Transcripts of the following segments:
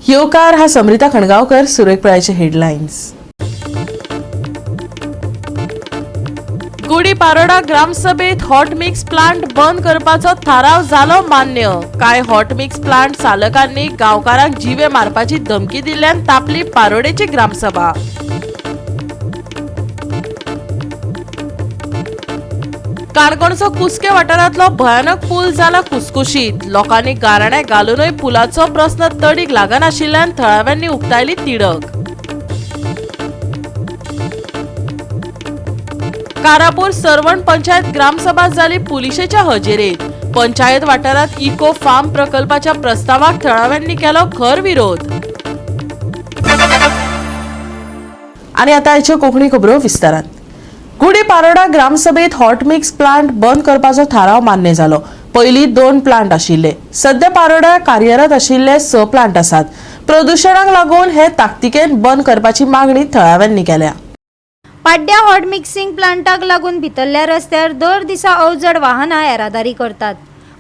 येवकार हा समरिता खणगांवकर. सुरेख पळयाचे हेडलायन्स. गुडी पारोडा ग्रामसभेत हॉट मिक्स प्लांट बंद करपाचो थाराव जालो मान्य. कांय हॉट मिक्स प्लांट चालकांनी गांवकारांक जिवे मारपाची धमकी दिल्ल्यान तापली पारोडेची ग्रामसभा. काणकोणचो कुस्के वाठारांतलो भयानक पूल जाला कुसकुशीत. लोकांनी गाराणें घालूनय पुलाचो प्रस्न तडीक लागनाशिल्ल्यान थळाव्यांनी उक्तायली तिडक. कारापूर सर्वण पंचायत ग्रामसभा जाली पुलिशेच्या हजेरेत. पंचायत वाठारात इको फार्म प्रकल्पाच्या प्रस्तावाक थळाव्यांनी केलो खर विरोध. आणि आता आयच्यो कोंकणी खबरो विस्तारान. गुडी पारोडा ग्रामसभेत हॉट मिक्स प्लांट बंद करपाचो थाराव मान्य जालो. पयलीं दोन प्लांट आशिल्ले, सध्या पारोडा कार्यरत आशिल्ले 6 प्लांट आसात. प्रदुशणाक लागून हे ताकतिकेन बंद करपाची मागणी थळाव्यांनी केल्या. पाड्ड्या हॉट मिक्सिंग प्लांटाक लागून भितरल्या रस्त्यार दर दिसा अवजड वाहनां येरादारी करतात.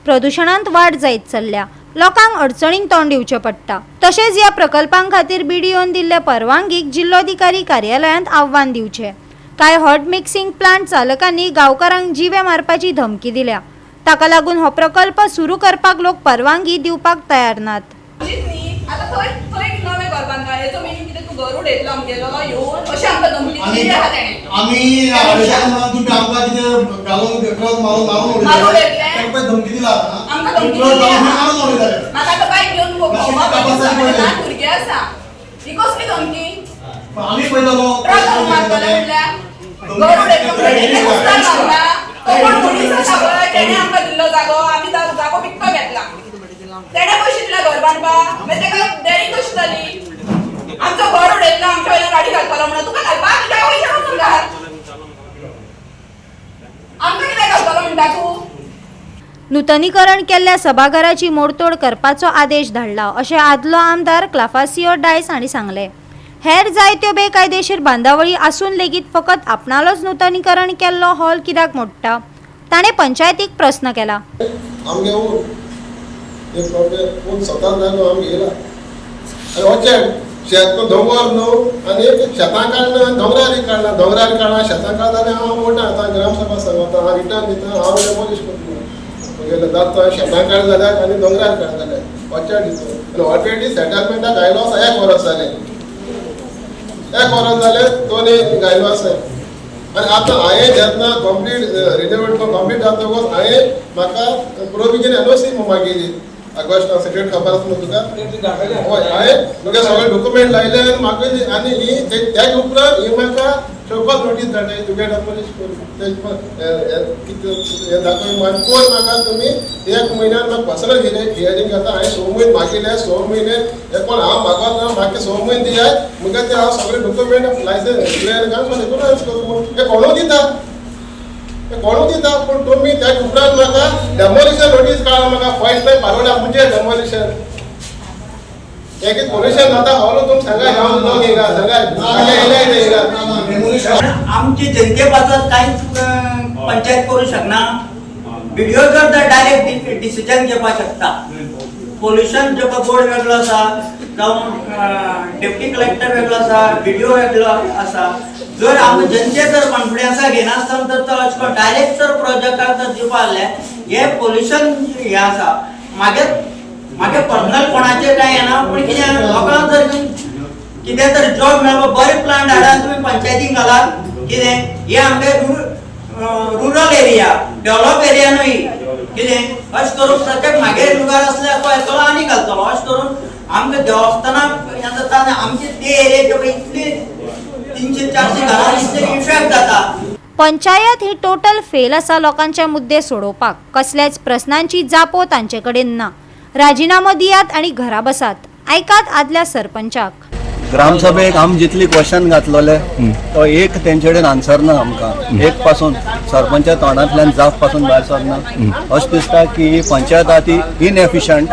प्रदुशणांत वाड जायत चल्ल्या. लोकांक अडचणींक तोंड दिवचें पडटा. तशेंच ह्या प्रकल्पां खातीर बीडीओन दिल्ल्या परवानगीक जिल्लोधिकारी कार्यालयांत आव्हान दिवचें. कांय हॉट मिक्सिंग प्लांट चालकांनी गांवकारांक जिवे मारपाची धमकी दिल्या. ताका लागून हो प्रकल्प सुरू करपाक लोक परवानगी दिवपाक तयार नात. न्ही, आतां थंय थंय नवें घर बांदला. हेचो मिनींग कितें? तूं घर उडयतलो आमगेलो येवन, अशें आमकां धमकी दिली आहा तेणें. आमी हाडयता म्हणून तुमी आमकां कितें घालून ट्रक मारून मारून मारून उडयतले. उडयतले. तांकां धमकी दिला. आमकां धमकी ट्रक दिली घालून आहा. मारून उडयतले. म्हाका आतां बायक घेवन भोंवपाक तपासाची पडटा. पडली. ल्हान भुरगें आसा. ही कसली धमकी? पण आमी पळयतलो. ट्रक घालून मारतले म्हणल्यार, घर उडयतलो म्हणल्यार, तेणें कुस्तार मारला. तो कोण मनीस आसा पळय, तेणें आमकां दिल्लो जागो. आमी जागो विकतो घेतला, तेणें पयशे दिले घर बांदपाक. मागीर तेका डेरिंग कशी जाली आमचो घर उडयतलो, आमच्या वयल्यान गाडी घालतलो म्हणून? तुका घालपाक तुज्या पयशे वचून घाल, आमकां कितें घालतलो म्हणटा तूं? नूतनीकरण केल्ल्या सभाघराची मोडतोड करपाचो आदेश धाडला, अशें आदलो आमदार क्लाफासियो डायस हांणी सांगलें. हेर जायत्यो बेकायदेशीर बांदावळी आसून लेगीत फकत आपणालोच नूतनीकरण केल्लो हॉल कित्याक मोडटा, ताणें पंचायतीक प्रस्न केला. आमगे एक प्रॉब्लेम कोण स्वता जागो आमगे येयला आनी वचें शेत तो दोंगर न्हू, आनी एक शेतां काडना आनी दोंगरार काडना, दोंगरार काडना, शेतां काडता. आनी हांव मोडटा. आतां ग्रामसभा सांगता, हांव रिटर्न दिता, हांव डेमोलिश करतलो म्हगेलें जाता. शेतां काड जाल्यार आनी दोंगरार काड जाल्यार वचें दिता. आनी ऑलरेडी सेटलमेंटाक घायलो आसा. एक वरस जालें, एक वरस जालें दोनी घायलो आसा. आनी आतां हांवें जेन्ना कंप्लीट रिनोवेट कंप्लीट जातकच हांवें म्हाका प्रोविजन एनओसी मागिल्ली ऑगस्टा. सेक्रेटरी, खबर आसा न्हू तुका? हय, हांवें तुगे सगळे डॉक्युमेंट लायले आनी मागयली. आनी ही त्याच उपरांत ही म्हाका शोकॉज नोटीस धाडली, तुगे डेमोलिश करून कितें हें दाखय. कोण म्हाका तुमी एक म्हयन्यान म्हाका पर्सनल हियरींग घेता. हांवें 6 म्हयने मागिल्ले. 6 म्हयने हे कोण हांव मागत ना. म्हाका 6 म्हयने दियात, मुगे ते हांव सगळे डॉक्युमेंट, लायसन्स क्लियर घालून रेगुलरायज करूं म्हूण. हे कोणूय दिता, हे कोणूय दिता. पूण तुमी त्या उपरांत म्हाका डेमोलिशन नोटीस काडला. म्हाका फर्स्ट टायम पारोडा म्हणजे डेमोलिशन एक पोल्युशन जाता. हॉलो तुमी सांगा, हांव लोक हिंगा सांगा, येयले हिंगा. आमची जनते पासत कांयच पंचायत करू शकना. बीडीओ जर डायरेक्ट डिसिजन घेवपाक शकता. पोल्युशन जेका बोर्ड वेगळो आसा, जावं डेप्युटी कलेक्टर वेगळो आसा, बीडीओ वेगळो आसा. जर आमकां जनते जर कॉन्फिडन्सा घेनासतना जर तो अशें करून डायरेक्ट जर प्रोजेक्टाक जर दिवपा आहले, हे पोल्युशन हे आसा. मागीर मागीर पर्सनल कोणाचेर कांय येना, पूण कितें, लोकांक जर कितें तर जॉब मेळपाक बरे प्लांट हाडा, तुमी पंचायतीन घालात. कितें हे आमगे रुरल एरिया, डेव्हलप एरिया न्हय. कितें अशें करून प्रत्येक मागीर लुगार आसल्यार तो येतलो आनी घालतलो. अशें करून आमकां देवस्थानाक हें जाता आनी आमचे ते एरियेचे पळय इतली 300-400 घरां, इतले इफेक्ट जाता. पंचायत ही टोटल फेल आसा लोकांचे मुद्दे सोडोवपाक. कसल्याच प्रस्नांची जापो तांचे कडेन ना. राजिनामो दियात आनी घरा बसात. आयकात आदल्या सरपंचाक. ग्रामसभेक आमी जितली क्वेश्चन घातलेले, तो एक तेंचे कडेन आन्सर ना आमकां. एक पासून सरपंचा तोंडांतल्यान जाप पासून भायर सरना. अशें दिसता की ही पंचायत आहा ती इनएफिशंट,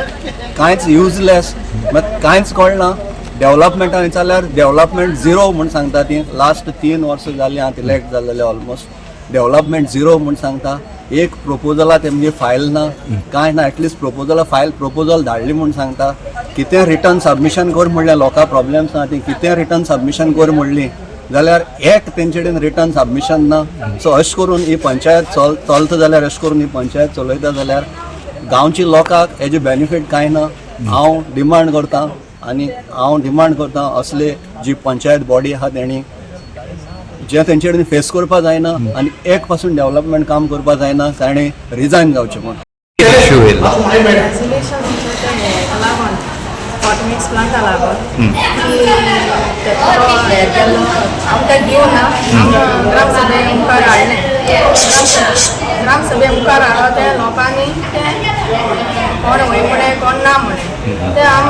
कांयच युजलेस, कांयच कळना. डेव्हलपमेंटा विचारल्यार डेव्हलपमेंट झिरो म्हूण सांगता ती. लास्ट 3 वर्सां जालीं आतां इलेक्ट जाल्लेले, ऑलमोस्ट डेव्हलपमेंट झिरो म्हूण सांगता. एक प्रोपोजला तेमगे फायल ना, कांय ना. एटलिस्ट प्रोपोजला फायल, प्रोपोजल धाडली म्हूण सांगता. कितें रिटर्न सबमिशन कर म्हणलें, लोकां प्रॉब्लेम्स ना ती कितें रिटर्न सबमिशन कर म्हणली जाल्यार एक तेंचे कडेन रिटर्न सबमिशन ना. सो अशें करून ही पंचायत चलता जाल्यार, अशें करून ही पंचायत चलयता जाल्यार गांवची लोकांक हेजे बेनिफीट कांय ना. हांव डिमांड करता आनी हांव डिमांड करता असले जी पंचायत बॉडी आहा तेणी जे तेंचे कडेन फेस करपा जायना आनी एक पासून डेव्हलपमेंट काम करपा जायना, ताणें रिजायन जावचें म्हूण. इश्यू येयलो? रेजोल्युशन तें लागून हॉट मिक्स प्लांटा लागून की तेचो हें केल्लो आमकां दिवना. ग्रामसभे मुखार हाडलें, ग्रामसभे मुखार हाडलो ते लोकांनी तें कोण वय म्हणे कोण ना म्हणे ते आम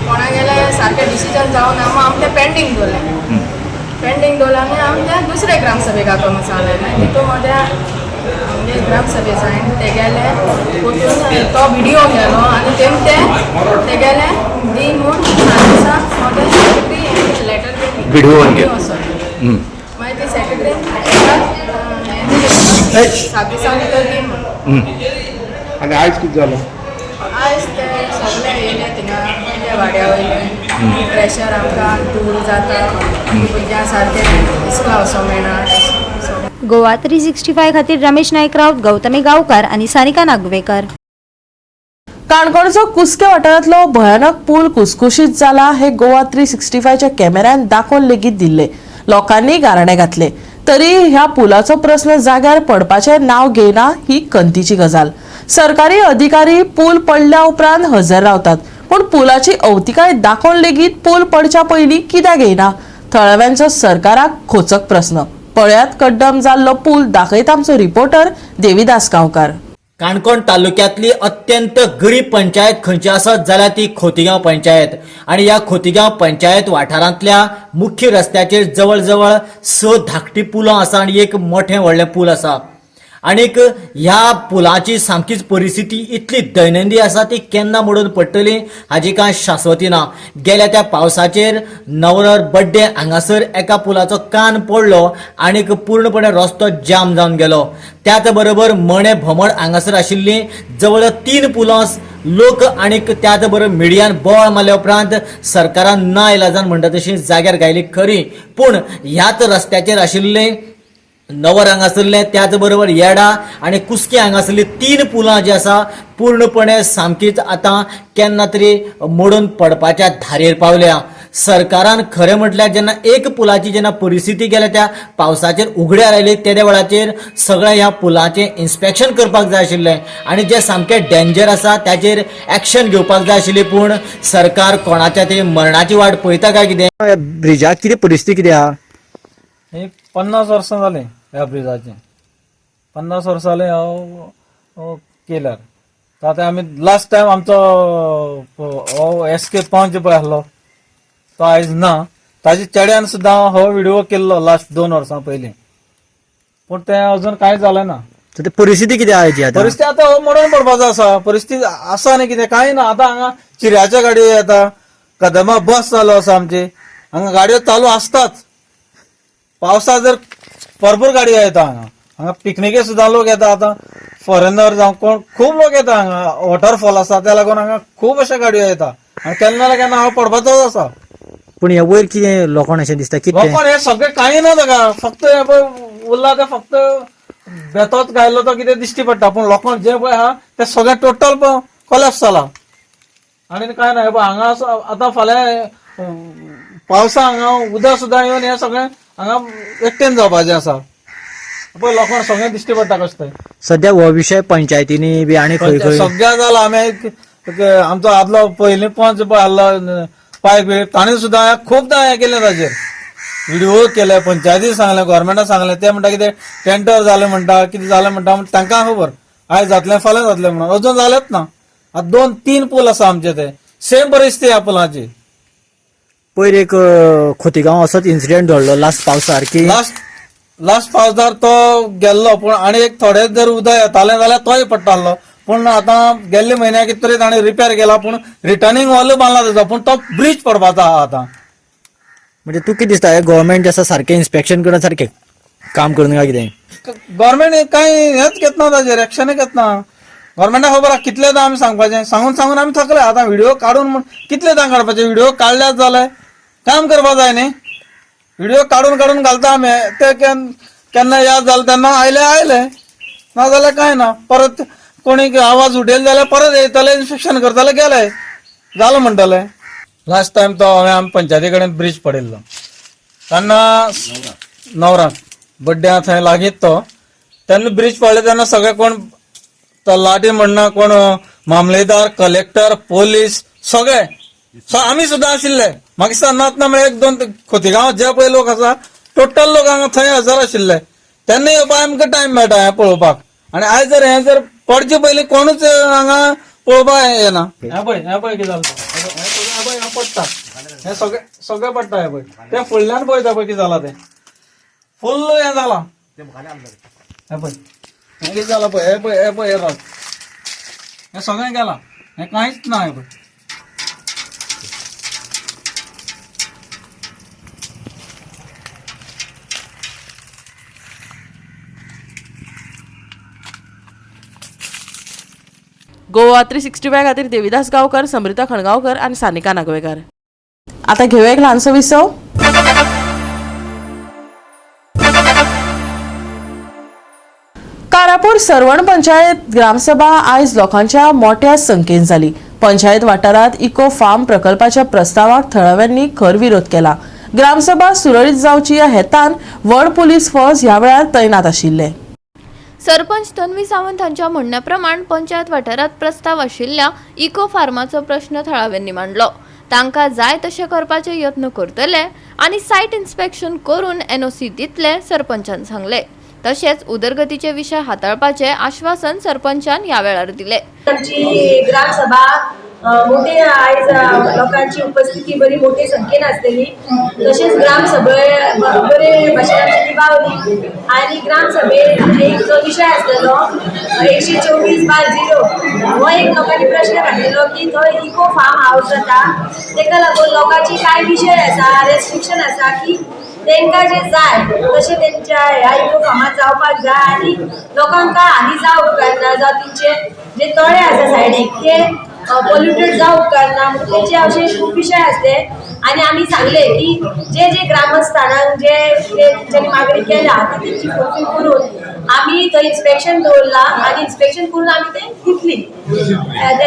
कोणागेले सारकें डिसिजन जावन आम आम तें पेंडींग दवरलें. पेंडींग दवरलें आनी आम तें दुसरे ग्रामसभेक हाडून सांगलें. मागीर तितू मदें आमगे ग्रामसभे जायन तेगेले वचून तो विडियो गेलो आनी तेम ते तेगेले दी म्हूण 7 दिसा मदें सेक्रेटरी लेटर दिली. व्हिडिओन गेलो. मागीर ती सेक्रेटरीन हें दिलें, 7 दिसां भितर दी म्हूण. आनी आयज कितें जालें? आयज ते सगळे येयले थिंगा त्या वाड्या वयले प्रेशर आमकां दूर जाता, भुरग्यां सारकें इस्कॉला वचोंक मेळना सगळें. गोवा 365 खातीर रमेश नायक राऊत, गौतमी गावकार आनी सानिका नागवेकर. काणकोणचो कुस्के वाठारांतलो भयानक पूल कुसकुशीत जाला हे गोवा 365च्या कॅमेऱ्यान दाखोवन लेगीत दिल्ले. लोकांनी गाराणे घातले तरी ह्या पुलाचो प्रस्न जाग्यार पडपाचें नांव घेयना ही खंतीची गजाल. सरकारी अधिकारी पूल पडल्या उपरांत हजर रावतात, पूण पुलाची अवतिकाय दाखोवन लेगीत पूल पडच्या पयलीं कित्याक घेयना? थळाव्यांचो सरकाराक खोचक प्रस्न. पळयात कड्डम जाल्लो पूल दाखयता आमचो रिपोर्टर देविदास गांवकार. काणकोण तालुक्यांतली अत्यंत गरीब पंचायत खंयची आसत जाल्यार ती खोतीगांव पंचायत. आनी ह्या खोतीगांव पंचायत वाठारांतल्या मुख्य रस्त्याचेर जवळ जवळ 6 धाकटी पुलां आसा आनी एक मोठें व्हडलें पूल आसा. आनीक ह्या पुलाची सामकीच परिस्थिती इतली दैनंदी आसा ती केन्ना मोडून पडटली हाजी कांय शाश्वती ना. गेल्या त्या पावसाचेर नवरर बड्डे हांगासर एका पुलाचो कान पडलो आनीक पूर्णपणे रस्तो जाम जावन गेलो. त्याच बरोबर मणे भोमड हांगासर आशिल्ली जवळ 3 पुलां लोक आनीक त्याच बरोबर मिडियान बोवाळ मारल्या उपरांत सरकारान ना इलाजान म्हणटा तशी जाग्यार घायली खरी, पूण ह्याच रस्त्याचेर आशिल्ले नवर हांगासरलें त्याच बरोबर येडा आनी कुस्के हांगासरली 3 पुलां जी आसा पूर्णपणे सामकीच आतां केन्ना तरी मोडून पडपाच्या धारेर पावल्या. सरकारान खरें म्हटल्यार जेन्ना एक पुलाची जेन्ना परिस्थिती गेल्या त्या पावसाचेर उगड्यार आयली तेद्या वेळाचेर सगळ्या ह्या पुलाचें इन्स्पेक्शन करपाक जाय आशिल्लें आनी जे सामकें डेंजर आसा ताचेर एक्शन घेवपाक जाय आशिल्ली. पूण सरकार कोणाच्या तरी मरणाची वाट पळयता काय कितें? ब्रिजाक कितें परिस्थिती कितें आहा? ही 50 वर्सां जालीं ह्या ब्रिजाचें, 50 वर्सां जालीं हांव केल्यार. आतां आमी लास्ट टायम आमचो हो एस के पंच पळय आसलो तो आयज ना, ताजे चेड्यान सुद्दां हो व्हिडिओ केल्लो लास्ट 2 वर्सां पयलीं, पूण तें अजून कांय जालें ना. सो ते परिस्थिती कितें आहा हेची आतां? परिस्थिती आतां हो मोडून पडपाचो आसा. परिस्थिती आसा न्ही कितें कांय ना. आतां हांगा चिऱ्याच्यो गाडयो येता, कदंबा बस चालू आसा आमची, हांगा गाडयो चालू आसताच. पावसा जर भरपूर गाडयो येता हांगा. हांगा पिकनिके सुद्दां लोक येता, आतां फॉरेनर जावं कोण खूब लोक येता हांगा. वॉटरफॉल आसा त्या लागून हांगा खूब अशा गाडयो येता आनी केन्ना ना केन्ना हांव पडपाचोच आसा. पूण हे वयर कितें लोखण अशें दिसता कितें? लोकांक हे सगळें कांय ना ताका, फक्त हें पळय उरला तें फक्त बेतोच घायलो तो कितें दिश्टी पडटा, पूण लोखण जें पळय आहा तें सगळें टोटल कोलॅप्स जाला आनी कांय ना. हे पळय हांगा आतां फाल्यां पावसा हांगा उदक सुद्दां येवन हें सगळें हांगा एकटेन जावपाचें आसा. पळय लोखण सगळें दिश्टी पडटा कशें तें. सद्या हो विशय पंचायतीनी बी आनी खंय खंय सगळ्या जाला. आमी आमचो आदलो पयलीं पंच पळय आसलो पायक बी ताणें सुद्दां खुबदां हें केलें, ताचेर व्हिडिओ केले, पंचायती सांगलें, गोवोरमेंटाक सांगलें. ते म्हणटा कितें टेंडर जालें म्हणटा, कितें जालें म्हणटा, म्हण तांकां खबर आयज जातलें फाल्यां जातलें म्हणून अजून जालेंच ना. आतां 2-3 पूल आसा आमचे, ते सेम परिस्थिती ह्या पुलाची. पयर एक खोतीगांव असोच इन्सिडेंट घडलो लास्ट पावसार की लास्ट पावसार तो गेल्लो, पूण आनी एक थोडे जर उदक येतालें जाल्यार तोय पडटालो. पूण आतां गेल्ले म्हयन्याक कितें तरी ताणें रिपेर केला, पूण रिटर्निंग वॉल बांदला तेजो, पूण तो ब्रीज पडपाचो आहा आतां. म्हणजे तूं कितें दिसता हे गव्हर्मेंट आसा सारकें इन्स्पेक्शन करून सारकें काम करून काय कितें? गव्हर्मेंट कांय हेंच घेतना ताजेर एक्शनूय घेतना. गव्हर्मेंटाक खबर आहा कितलेदां आमी सांगपाचें, सांगून सांगून आमी थकले. आतां व्हिडिओ काडून म्हूण कितलेदां काडपाचे? व्हिडिओ काडल्यार जालें, काम करपा जाय न्ही. व्हिडिओ काडून काडून घालता आमी, ते केन्ना याद जालें तेन्ना आयले आयले, ना जाल्यार कांय ना. परत कोणी आवाज उठयले जाल्यार परत येतले, इन्स्पेक्शन करतले, गेले, जालें म्हणटले. लास्ट टायम तो हांवें आमी पंचायती कडेन ब्रिज पडिल्लो तेन्ना नवरात बड्डे आहा थंय लागींच तो, तेन्ना ब्रिज पडले तेन्ना सगळे कोण तलाठी म्हणना, कोण मामलेदार, कलेक्टर, पोलीस सगळे आमी सुद्दां आशिल्ले. म्हाका दिसता नात ना म्हळ्यार एक दोन खोतीगांव जे पळय लोक आसा टोटल लोक हांगा थंय हजर आशिल्ले. तेन्ना येवपाक आमकां टायम मेळटा हें पळोवपाक. आनी आयज जर हें जर पडचे पयलीं कोणूच हांगा पळोवपाक येना. हें पळय, हें पळय कितें जालें, हें पळय, हें पडटा, हें सगळें सगळें पडटा. हें पळय तें फुडल्यान पळयता पळय कितें जालां तें, फुल्ल हें जालां. हें पळय हें कितें जालां पळय, हें पळय, हें पळय, हें रग हें सगळें गेलां, हें कांयच ना. हें पळय. गोवा 365 खातीर देविदास गांवकर, समृता खणगांवकर आनी सानिका नागवेकर. आता घेऊया एक ल्हानसो विसव. कारापूर सर्वण पंचायत ग्रामसभा आयज लोकांच्या मोठ्या संख्येन जाली. पंचायत वाठारात इको फार्म प्रकल्पाच्या प्रस्तावाक थळाव्यांनी खर विरोध केला. ग्रामसभा सुरळीत जावची ह्या हेतान व्हड पोलीस फौज ह्या वेळार तैनात आशिल्ले. सरपंच तन्वी सावंत हांच्या म्हणण्या प्रमाण पंचायत वाठारात प्रस्ताव आशिल्ल्या इको फार्माचो प्रश्न थळाव्यांनी मांडलो. तांकां जाय तशें करपाचे यत्न करतले आनी सायट इन्स्पेक्शन करून एनओसी दितले, सरपंचान सांगले. तशेंच उदरगतीचे विशय हाताळपाचे आश्वासन सरपंचान ह्या वेळार दिले. आमची ग्रामसभा मोठी आयज लोकांची उपस्थिती बरी मोठी संख्येन आसलेली. तशेंच ग्रामसभे बरे भाशेन आमची निभावली आनी ग्रामसभेत एक जो विशय आसलेलो 124/0 हो एक लोकांनी प्रश्न घातलेलो की थंय इको फार्म हावस जाता, तेका लागून लोकांची कांय विशय आसा, रेस्ट्रिक्शन आसा की तेंकां जें जाय तशें तेंच्या ह्या इको फार्मांत जावपाक जाय आनी लोकांक कांय हानी जावंक उपकारना, जावं तेंचे जे तळे आसा सायडीक ते पोल्युटेड जावं उपकारना म्हणून तेचे अशे खूब विशय आसले. आनी आमी सांगले की जे जे ग्रामस्थानांक जे जे तेंच्यांनी मागणी केल्या ती तेंची फुलफील करून आमी थंय इन्स्पेक्शन दवरलां आनी इन्स्पेक्शन करून आमी ते दितली,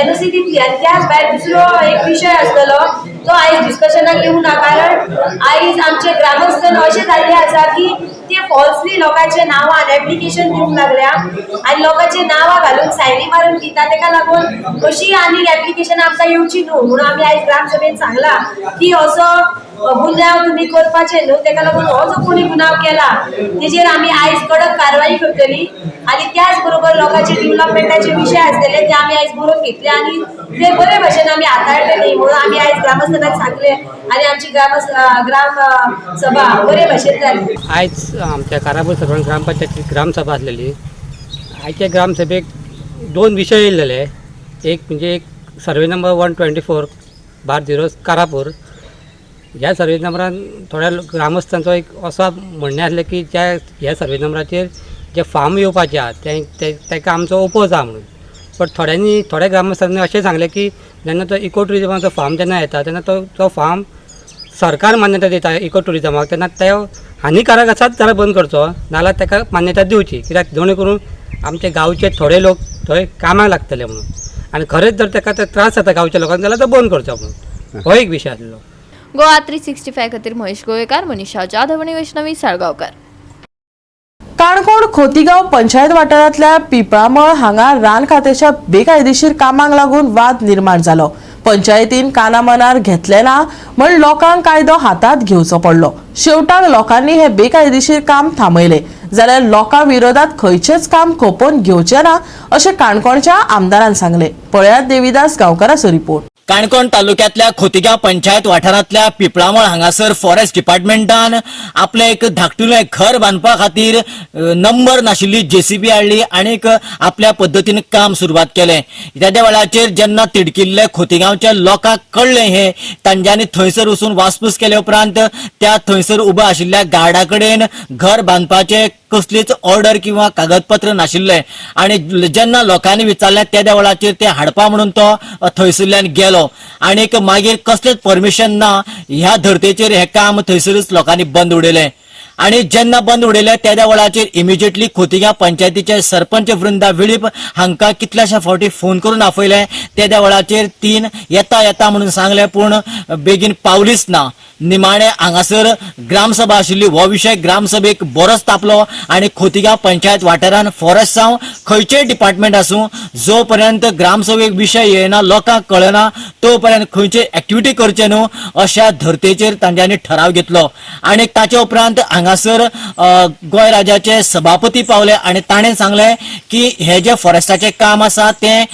एनओसी दितली. आनी त्याच भायर दुसरो एक विशय आसतलो तो आयज डिस्कशनाक येवना, कारण आयज आमचे ग्रामस्थ अशें जाल्ले आसा की ते फॉल्सली लोकांच्या नांवान एप्लिकेशन दिवंक लागल्या आनी लोकांच्या नांवां घालून सायनी मारून दिता. तेका लागून अशी आनीक एप्लिकेशन आमकां येवची न्हू म्हणून आमी आयज ग्रामसभेन सांगलां की असो गुन्यांव तुमी करपाचे न्हू. तेका लागून हो जो कोणी गुन्यांव केला तेजेर आमी आयज कडक कारवाई करतली आनी त्याच बरोबर लोकांचे डेव्हलपमेंटाचे विशय आसतले ते आमी आयज बरोवन घेतले आनी ते बरे भाशेन आमी हाताळटले म्हणून आमी आयज ग्रामस्थांक सांगले आनी आमची ग्राम सभा बरे भाशेन जाली. आयज आमच्या कारापूर सरपंच ग्रामपंचायतीची ग्रामसभा आसलेली. आयच्या ग्रामसभेक दोन विशय येयल्ले. एक म्हणजे एक सर्वे नंबर 124/0 कारापूर. ह्या सर्वे नंबरान थोड्या ग्रामस्थांचो एक असो म्हणणें आसलें की ज्या ह्या सर्वे नंबराचेर जे फार्म येवपाचे आहा ते ताका आमचो ओपोज आहा म्हणून. बट थोड्या ग्रामस्थांनी अशें सांगलें की जेन्ना तो इको ट्युरिजमाचो फार्म जेन्ना येता तेन्ना तो फार्म सरकार मान्यता दिता इको ट्युरिजमाक, तेन्ना ते हानिकारक आसात जाल्यार बंद करचो, नाजाल्यार ताका मान्यता दिवची, कित्याक जेणे करून आमचे गांवचे थोडे लोक थंय कामाक लागतले म्हणून. आनी खरेंच जर ताका ते त्रास जाता गांवच्या लोकांक जाल्यार तो बंद करचो म्हणून, हो एक विशय आसलो. गोवा 365 खातीर महेश गोवेकार, मनीषा जाधव आनी वैष्णवी साळगांवकर. काणकोण खोतीगांव पंचायत वाठारांतल्या पिंपळामळ हांगा रान खात्याच्या बेकायदेशीर कामांक लागून वाद निर्माण जालो. पंचायतीन कानामनार घेतले ना म्हण लोकांक कायदो हातांत घेवचो पडलो. शेवटाक लोकांनी हे बेकायदेशीर काम थांबयले, जाल्यार लोकां विरोधात खंयचेच काम खपोवन घेवचे ना अशें काणकोणच्या आमदारान सांगले. पळयात देविदास गांवकाराचो रिपोर्ट. काणकोण तालुक्यातल्या खोतीगांव पंचायत वाठारांतल्या पिपळामळ हांगासर फॉरेस्ट डिपार्टमेंटान आपलें एक धाकटुलें घर बांदपा खातीर नंबर नाशिल्ली जेसीबी हाडली आनीक आपल्या पद्दतीन काम सुरवात केलें. तेद्या वेळाचेर जेन्ना तिडकिल्ले खोतीगांवच्या लोकांक कळ्ळें हें, तांच्यांनी थंयसर वचून वासपूस केले उपरांत त्या थंयसर उबो आशिल्ल्या गार्डा कडेन घर बांदपाचें कसलीच ऑर्डर किंवा कागदपत्र नाशिल्लें आनी जेन्ना लोकांनी विचारलें तेद्या वेळाचेर ते हाडपा म्हणून तो थंयसरल्यान गेलो आनी मागीर कसलेच परमिशन ना ह्या धर्तेचेर हें काम थंयसरूच लोकांनी बंद उडयलें. आनी जेन्ना बंद उडयलें तेद्या वेळाचेर इमिजिएटली खोतिगांव पंचायतीचे सरपंच वृंदा वेळीप हांकां कितल्याशा फावटी फोन करून आपयले. तेद्या वेळाचेर तीन येता येता म्हणून सांगलें पूण बेगीन पावलीच ना. निमाणे हांगासर ग्रामसभा आशिल्ली, हो विशय ग्रामसभेक बरोच तापलो आनी खोतिगांव पंचायत वाठारान फॉरेस्ट जावं खंयचेय डिपार्टमेंट आसूं जो पर्यंत ग्रामसभेक विशय येना लोकांक कळना तो पर्यंत खंयचे एक्टिविटी करचे न्हू अशा धर्तेचेर तांच्यांनी ठराव घेतलो. आनी ताचे उपरांत हांगासर गोंय राज्याचे सभापती पावले आनी ताणें सांगलें की हे जे फॉरेस्टाचें काम आसा तें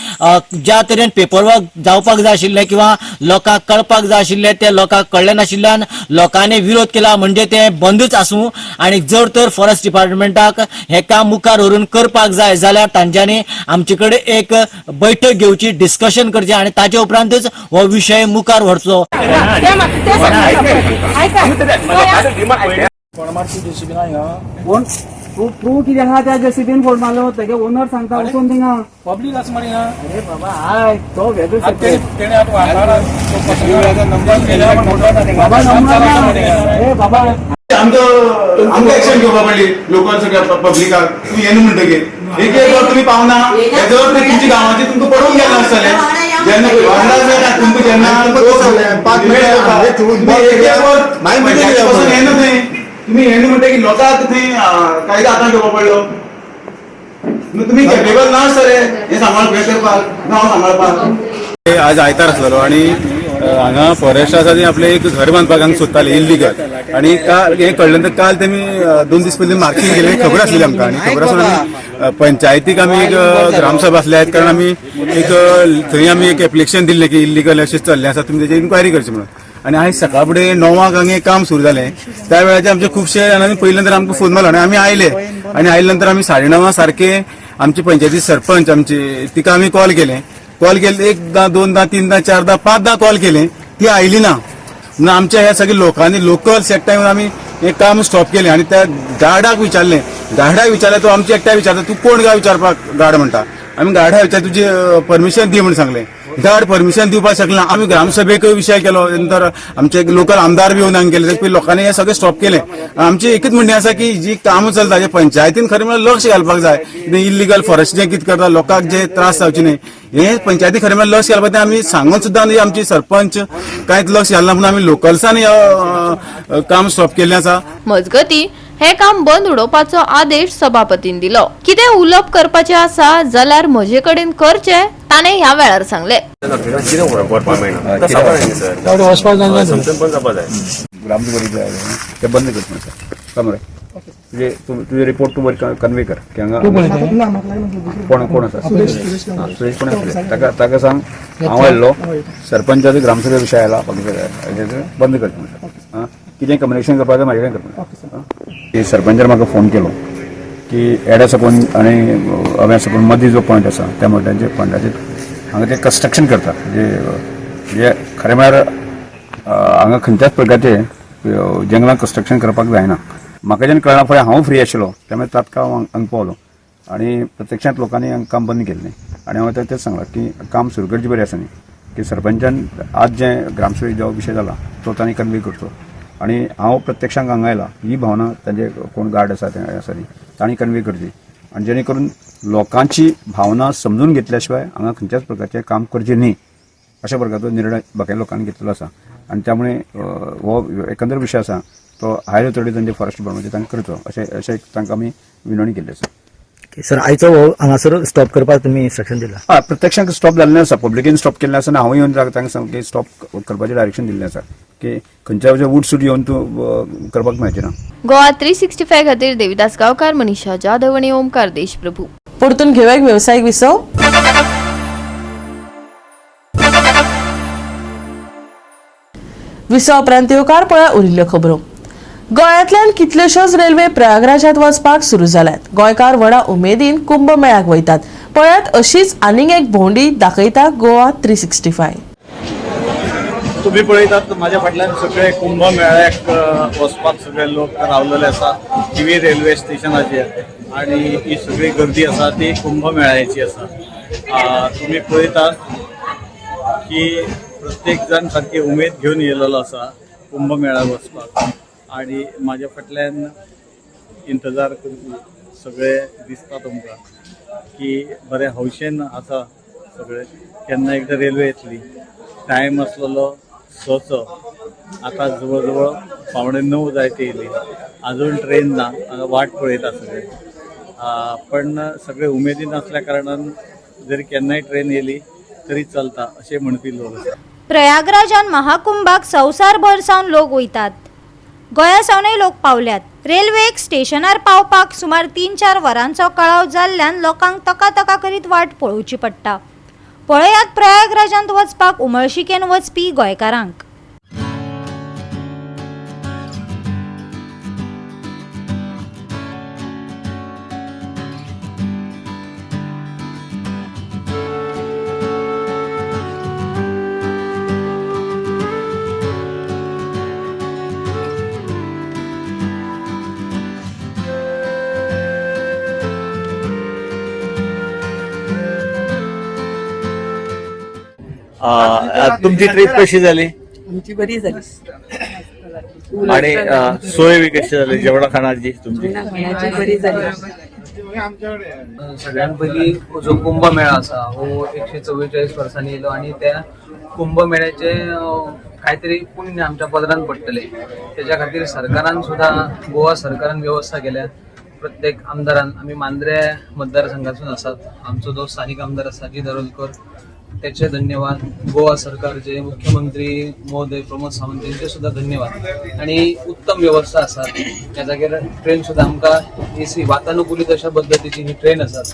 ज्या तरेन पेपरवर्क जावपाक जाय आशिल्लें किंवा लोकांक कळपाक जाय आशिल्लें तें लोकांक कळ्ळें नाशिल्ल्यान लोकांनी विरोध केला म्हणजे ते बंदूच आसूं आनी जर तर फॉरेस्ट डिपार्टमेंटाक हें काम मुखार व्हरून करपाक जाय जाल्यार तांच्यांनी आमचे कडेन एक बैठक घेवची, डिस्कशन करचें आनी ताचे उपरांतच हो विशय मुखार व्हरचो. कोण प्रूफ कितें आहा त्या जेसीबीन फोड मारलो तेगे ओनर सांगता वचून थिंगा पब्लीक आसा मरे. अरे बाबा आय तो वेगळो बाबा आमकां एक्शन घेवपा पडली लोकल सगळ्या पब्लिकाक. तुमी येना म्हणटकीर एक एक वर तुमी पावना हेजो अर्थ तुमच्या गांवाचें तुमकां पडून गेलां आसतलें. जेन्ना वांगडा जायना तुमकां जेन्ना येना थंय तुमी येना म्हणटकीर लोकांक थंय कायदो हातांत घेवपा पडलो. तुमी केपेबल ना आसतले हें सांबाळ हें करपाक, गांव सांबाळपाक. आज आयतार आसलेलो आनी हांगा फॉरेस्ट आसा ती आपलें एक घर बांदपाक हांगा सोदताले इल्लीगल आनी काल हें कळ्ळें नंतर काल तेमी 2 दीस पयलीं मार्कींग केलें, खबर आसलेली आमकां. आनी खबर आसून आमी पंचायतीक आमी एक ग्रामसभा आसल्या कारण आमी एक थंय आमी एक एप्लिकेशन दिल्लें की इल्लीगल अशें चल्लें आसा, तुमी तेजेर इन्क्वायरी करची म्हणून. आनी आयज सकाळ फुडें 9 हांगा काम सुरू जालें. त्या वेळाचेर आमचे खुबशे जाणांनी पयले नंतर आमकां फोन मारलो आनी आमी आयले आनी आयले नंतर आमी 9:30 सारके आमची पंचायती सरपंच आमची तिका आमी कॉल केलें. कॉल केले 1दा 2दा 3दा 4दा 5दा कॉल केले, ती आयली ना. म्हणून आमच्या ह्या सगळ्या लोकांनी लोकल एकठांय येवन आमी हें काम स्टॉप केलें. आनी त्या गार्डाक विचारलें, गार्डाक विचारलें तो आमचे एकठांय विचारता तूं कोण काय विचारपाक गार्ड म्हणटा. आमी गार्डाक विचार तुजी परमिशन दी म्हूण सांगलें. गार्ड परमिशन दिवपाक शकना. आमी ग्रामसभेक विशय केलो, नंतर आमचे लोकल आमदार बी येवन हांगा गेले, पयलीं लोकांनी हें सगळें स्टॉप केलें. आमचें एकूच म्हणणें आसा की जी कामां चलता जे पंचायतीन खरें म्हळ्यार लक्ष घालपाक जाय. इल्लीगल फॉरेस्ट जें कितें करता लोकांक जे त्रास जावचे न्ही हे पंचायती खरें म्हळ्यार लक्ष घालपाक. आमी सांगून सुद्दां न्ही आमची सरपंच कांयच लक्ष घालना म्हणून आमी लोकल्सांनी काम स्टॉप केल्लें आसा. मजगती हे काम बंद उडोवपाचो आदेश सभापतीन दिलो. कितें उलोवप करपाचें आसा जाल्यार म्हजे कडेन करचें ताणें ह्या वेळार सांगलें. ते बंद करता तुजे रिपोर्ट तूं वयर कन्वे कर की हांगा कोण कोण आसा, सुरेश कोण आसले ताका ताका सांग हांव आयल्लो सरपंचाचो ग्रामसभे विशय आयला बंद करता. आं कितें कम्युनिकेशन करपाक जाय म्हाजे कडेन करता. सरपंचान म्हाका फोन केलो की एडा साकून आनी अव्या साकून मदीं जो पॉयंट आसा त्या मड्यांचे पॉयंटाचेर हांगा ते कन्स्ट्रक्शन करता. म्हणजे खरें म्हळ्यार हांगा खंयच्याच प्रकारचे जंगलान कन्स्ट्रक्शन करपाक जायना. म्हाका जेन्ना कळना फुडें हांव फ्री आशिल्लो त्यामुळे तात्काळ हांव हांगा पावलो आनी प्रत्यक्षांत लोकांनी हांगा काम बंद केल्लें. आनी हांवें तेंच सांगलां की काम सुरू करचें बरें आसा न्ही की सरपंचान आज जें ग्रामसभेक जो विशय जाला तो तांणी कन्वे करचो आनी हांव प्रत्यक्षांत हांगा आयला ही भावना तांचे कोण गार्ड आसा ते आसा न्ही तांणी कन्वे करची आनी जेणे करून लोकांची भावना समजून घेतल्या शिवाय हांगा खंयच्याच प्रकारचें काम करचें न्ही अशा प्रकारचो निर्णय बाकी लोकांनी घेतलेलो आसा. आनी त्यामुळे हो एकंदर विशय आसा तो हायर ऑथॉरिटी तांचे फॉरेस्ट डिपार्टमेंट तांकां करचो अशें अशें तांकां आमी विनवणी केल्ली आसा. सर आयचो हो हांगासर स्टॉप करपाक तुमी इन्स्ट्रक्शन दिलां? हय, प्रत्यक्षांत स्टॉप जाल्लें आसा, पब्लिकेन स्टॉप केल्लें आसा आनी हांव येवन तांकां सांग स्टॉप करपाचें डायरेक्शन दिल्लें आसा की खंयच्या वूड सूट येवन तूं करपाक मेळचें ना. गोवा 365 खातीर देविदास गांवकार, मनीषा जाधव आनी ओमकार देशप्रभू. परतून घेवया एक वेवसायीक विसव. विसवा उपरांत येवकार पळया उरिल्ल्यो खबरो. गोंयांतल्यान कितल्योश्योच रेल्वे प्रयागराजात वचपाक सुरू जाल्यात. गोंयकार व्हडा उमेदीन कुंभ मेळ्याक वयतात. पळयात अशीच आनीक एक भोंवडी दाखयता गोवा 365. तुम्ही पळयतात माझ्या फाटल्यान सगळे कुंभमेळ्याक वचपाक सगळे लोक रावलेले आसा थिवी रेल्वे स्टेशनाचेर आनी ही सगळी गर्दी आसा ती कुंभमेळ्याची आसा. तुम्ही पळयतात की प्रत्येक जाण सारकी उमेद घेवन येयलेलो आसा कुंभमेळ्याक वचपाक आनी म्हाज्या फाटल्यान इंतजार करपी सगळे दिसता तुमकां की बरे हौशेन आसा सगळे. केन्ना एकदां रेल्वे येतली. टायम आसलेलो 6चो, आतां जवळ जवळ 8:45 जायत येयली, आजून ट्रेन ना. वाट पळयता सगळे. पण सगळे उमेदीन आसल्या कारणान जरी केन्नाय ट्रेन येयली तरी चलता अशें म्हणपी लोक आसा. प्रयागराजान महाकुंभाक संवसारभर सावन लोक वयतात. गोंया सावनय लोक पावल्यात. रेल्वेक स्टेशनार पावपाक सुमार 3-4 वरांचो कळाव जाल्ल्यान लोकांक तकातका करीत वाट पळोवची पडटा. पळयात प्रयागराजांत वचपाक उमळशिकेन वचपी गोंयकारांक. तुमची ट्रीप कशी झाली? आमची बरी झाली. आणि सोय बी कशी झाली जेवणा खाणाची तुमची? खाण्याची बरी झाली. सगळ्यात पयलीं जो कुंभमेळा आसा हो 144 वर्सांनी येयलो आनी त्या कुंभमेळ्याचे कांयतरी पुण्य आमच्या पदरान पडटलें तेच्या खातीर सरकारान सुद्दां, गोवा सरकारान वेवस्था केल्या. प्रत्येक आमदारान, आमी मांद्रे मतदारसंघासून आसात, आमचो जो स्थानीक आमदार आसा जी दारोलकर त्याचे धन्यवाद. गोवा सरकारचे मुख्यमंत्री महोदय प्रमोद सावंत त्यांचे सुद्धा धन्यवाद. आणि उत्तम व्यवस्था आसा त्या जाग्यार. ट्रेन सुद्धा आमकां एसी वातानुकूलित अशा पद्दतीची ही ट्रेन आसात.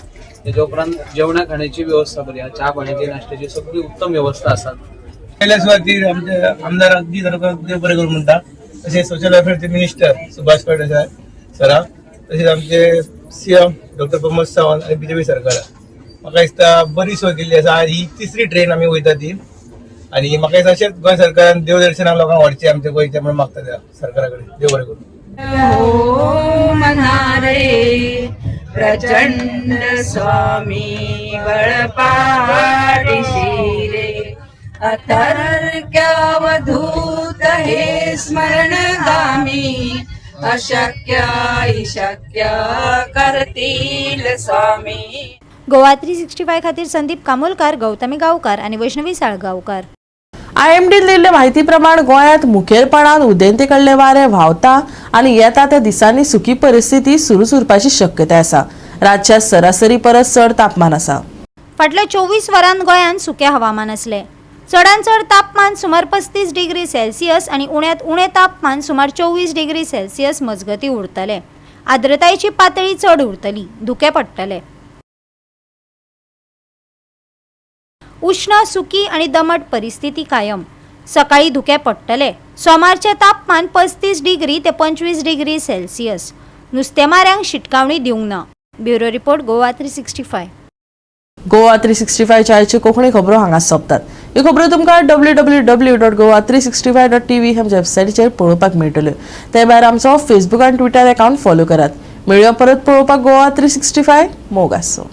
तेच्या उपरांत जेवणा खाण्याची व्यवस्था बरी आसा, च्या पाण्याची नाश्त्याची सगळी उत्तम व्यवस्था आसात. पयल्या सुवातीर आमचे आमदार अगदी देव बरें करूं म्हणटा. तशें सोशल वेलफेअरचे मिनिस्टर सुभाष फळदेसाय सराक, तशेंच आमचे सीएम डॉक्टर प्रमोद सावंत आनी बीजेपी सरकाराक म्हाका दिसता बरी सोय केल्ली आसा. ही तिसरी ट्रेन आमी वयता ती आनी म्हाका दिसता अशेंच गोंय सरकारान देवदर्शनाक लोकांक व्हरचें आमच्या गोंयचें म्हणून मागता त्या सरकारा कडेन. देव बरें करूं. हो मनारे प्रचंड स्वामी बळपाटिशी रे, अतर्क्यावधूत हे स्मरणगामी, अशक्य शक्य करतील स्वामी. गोवा 365 खातीर संदीप कामोलकार, गौतमी गांवकार आनी वैष्णवी साळगांवकार. आयएमडीन दिल्ले म्हायती प्रमाण गोंयांत मुखेलपणान उदेंते कडले वारें व्हांवता आनी येता त्या दिसांनी सुकी परिस्थिती सुरूच उरपाची शक्यताय आसा. राज्यात सरासरी परस चड तापमान आसा. फाटल्या 24 वरांत गोंयांत सुकें हवामान आसलें. चडांत चड तापमान सुमार 35 डिग्री सेल्सियस आनी उण्यांत उणें तापमान सुमार 24 डिग्री सेल्सियस मजगतीं उरतलें. आर्द्रतायेची पातळी चड उरतली. धुकें पडटलें. उष्ण, सुकी आनी दमट परिस्थिती कायम. सकाळी धुकें पडटलें. सोमारचें तापमान 35 डिग्री ते 25 डिग्री सेल्सियस. नुस्तेमाऱ्यांक शिटकावणी दिवंक ना. Bureau report, Goa 365. Goa 365 आयच्यो कोंकणी खबरो हांगा सोंपतात. ह्यो खबरो तुमकां www.goa365.tv ह्या वेबसायटीचेर पळोवपाक मेळटल्यो. ते भायर आमचो फेसबूक आनी ट्विटर अकावंट फॉलो करात. मेळया परत पळोवपाक गोवा 365. मोग आसूं.